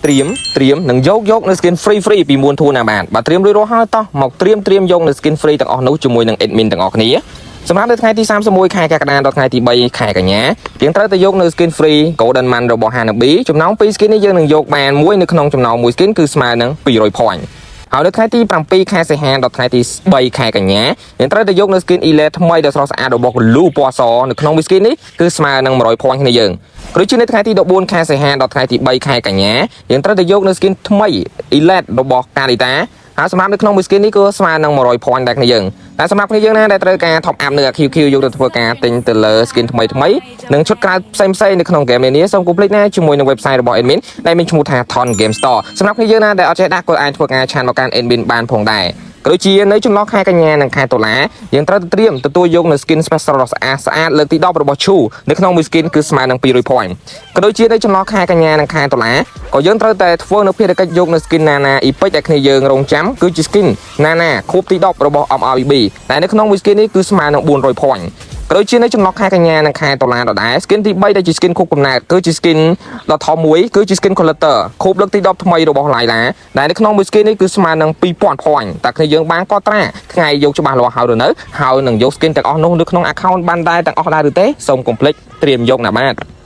ត្រៀមត្រៀមនឹងយកយកនៅ skin free free ពីមួនធួណាបាទបាទត្រៀមរួចរាល់ហើយតោះមកត្រៀមត្រៀមយកនៅ skin free ទាំងអស់នោះជាមួយនឹង admin ទាំងអស់គ្នា។សម្រាប់នៅថ្ងៃទី31ខែកក្កដាដល់ថ្ងៃទី3ខែកញ្ញាយើងត្រូវតែយកនៅ skin free Golden Man របស់ Hanabi ចំណោម2 skin នេះយើងនឹងយកបានមួយនៅក្នុងចំណោមមួយ skin គឺស្មើនឹង200 point។ ហើយនៅថ្ងៃទី7ខែសីហាដល់ថ្ងៃទី3ខែកញ្ញាយើងត្រូវតែយកនៅ skin Elite ថ្មីដ៏ស្រស់ស្អាតរបស់ Gloo ពណ៌សនៅក្នុងមួយ skin នេះគឺស្មើនឹង100 point គ្នាយើងក៏ដូចជានៅថ្ងៃទី14ខែសីហាដល់ថ្ងៃទី3ខែកញ្ញាយើងត្រូវតែយកនៅ skin ថ្មី Elite របស់ Kadita ហើយសម្រាប់នៅក្នុងមួយ skin នេះគឺស្មើនឹង100 point ដែរគ្នាយើងតែសម្រាប់គ្នាយើងណាដែលត្រូវការ top up នៅ QQ យកទៅធ្វើការទិញទៅលើ skin ថ្មីថ្មីនិងឈុតក្រៅផ្សេងផ្សេងៗនៅក្នុង game នេះសូមកុំភ្លេចណាជាមួយនឹង website របស់ admin ដែលមានឈ្មោះថា Thon Game Store។ សម្រាប់គ្នាយើងណាដែលអត់ចេះដាក់ក៏អាចធ្វើការ chat មកកាន់ admin បានផងដែរក៏ដូចជានៅចន្លោះខែកញ្ញានិងខែតុលាយើងត្រូវតែត្រៀមទទួលយកនៅ skin special ដ៏ស្អាតស្អាតលើកទី10របស់ Chou នៅក្នុងមួយ skin គឺស្មើនឹង200 point។ ក៏ដូចជានៅចន្លោះខែកញ្ញានិងខែតុលាក៏យើងត្រូវតែធ្វើនៅភារកិច្ចយកនៅ skin Nana Epic ដែលគ្នាយើងរងចាំគឺជា skin Nana ខួបទី10របស់ MLBB តែនៅក្នុងមួយ skin នេះគឺស្មើនឹង400 point។ ក៏ដូចជានៅចន្លោះខែកញ្ញានិងខែតុលាដដែល skin ទី3ដែលជា skin ខួបកំណើតគឺជា skin ដ៏ធំមួយគឺជា skin collector ខួបលើកទី10ថ្មីរបស់ Layla ដែលនៅក្នុងមួយ skin នេះគឺស្មើនឹង2000 point។ តើគ្នាយើងបានកត់ត្រាថ្ងៃយកច្បាស់លាស់ហើយឬនៅហើយនឹងយក skin ទាំងអស់នោះនៅក្នុង account បានដែរទាំងអស់ដែរឬទេសូមកុំភ្លេចត្រៀមយកណាបាទ។